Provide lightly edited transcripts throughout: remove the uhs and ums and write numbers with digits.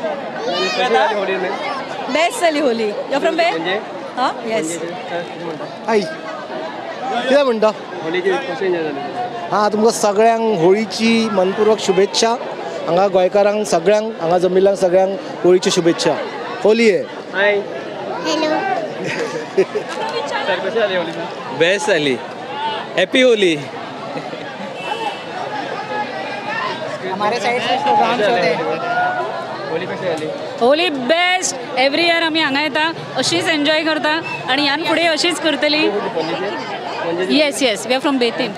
कशी जाली Holi ma'am? Best जाली होली. You from where? म्हणजे हां, येस. आई, कितें म्हणटा? होळीची कशी एन्जॉय जाली? हां, तुमकां सगळ्यांक होळीची मनपूर्वक शुभेच्छा. हांगा गोंयकारांक सगळ्यांक, हांगा जमिल्ल्यांक सगळ्यांक होळीच्यो शुभेच्छा. होली आहे. हाय. हॅलो. सर, कशी जाली होळी सर? बेस्ट जाली. हॅपी होली. हमारे साइड से प्रोग्राम्स होते हैं. होळी कशी जाली? होली बेस्ट. एवरी इयर आमी हांगा येता, अशीच एन्जॉय करता आनी ह्यान फुडें अशीच करतली. Yes, we are from Betim.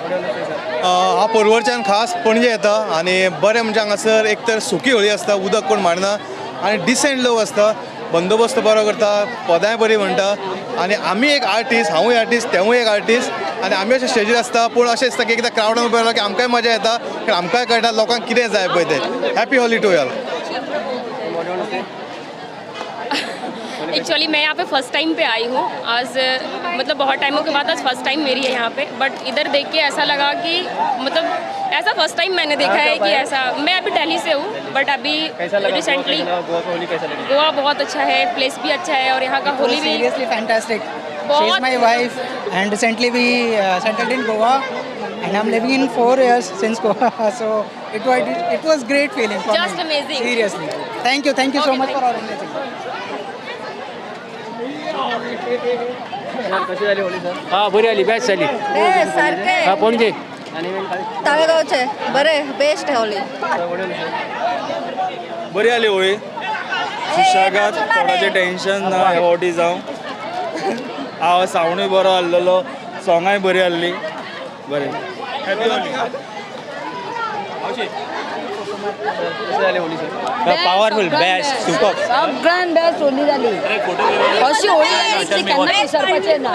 हांव पर्वरच्यान खास पणजे येता आनी बरें म्हणजे हांगासर एक तर सुकी होळी आसता, उदक कोण मारना आनी डिसेंट लोक आसता, बंदोबस्त बरो करता, पदांय बरी म्हणटा. आनी आमी एक आर्टिस्ट, हांवूय आर्टिस्ट, तेवूय एक आर्टिस्ट आनी आमी अशे स्टेजीर आसता, पूण अशें दिसता की एकदां क्रावडान उबे रावलो की आमकांय मजा येता, कारण आमकांय कळटा लोकांक कितें जाय पळय तें. Happy Holi to all. Actually मैं यहाँ पे फर्स्ट टाइम पे आई हूँ आज, मतलब बहुत टाइमों के बाद आज फर्स्ट टाइम मेरी है यहाँ पे. बट इधर देख के ऐसा लगा कि मतलब ऐसा फर्स्ट टाइम मैंने देखा है कि ऐसा. मैं अभी दिल्ली से हूँ, बट अभी कैसा लगा गोवा? रिसेंटली कैसा लगा गोवा का होली, कैसा लगी? गोवा बहुत अच्छा है, प्लेस भी अच्छा है और यहाँ का होली भी Seriously fantastic. She is बहुत- my wife and recently we settled in Goa and I'm living in 4 years since Goa. So it was great feeling for Just me. amazing. Seriously. Thank you. Thank you so Okay, much thank for organizing. Sir, कशी झाली Holi sir? हा, बरी आली, best जाली. सारखे. हा, पणजे. आणि ma'am काय? ताळेगावचे. बरे, best Holi. Sir, Holi sir. बरी आली होळी, सुशेगाद, कोणाचें टेन्शन ना ह्या फावटी. जावं हांव, सावंडूय बरो आहलेलो, सोंगाय बरी आहली. बरें, हॅपी होली. कशी झाली Holi sir? Powerful, best, super. सगळ्यान बेस्ट होली जाली. अशी होळी जाली की केन्ना विसरपाचें ना.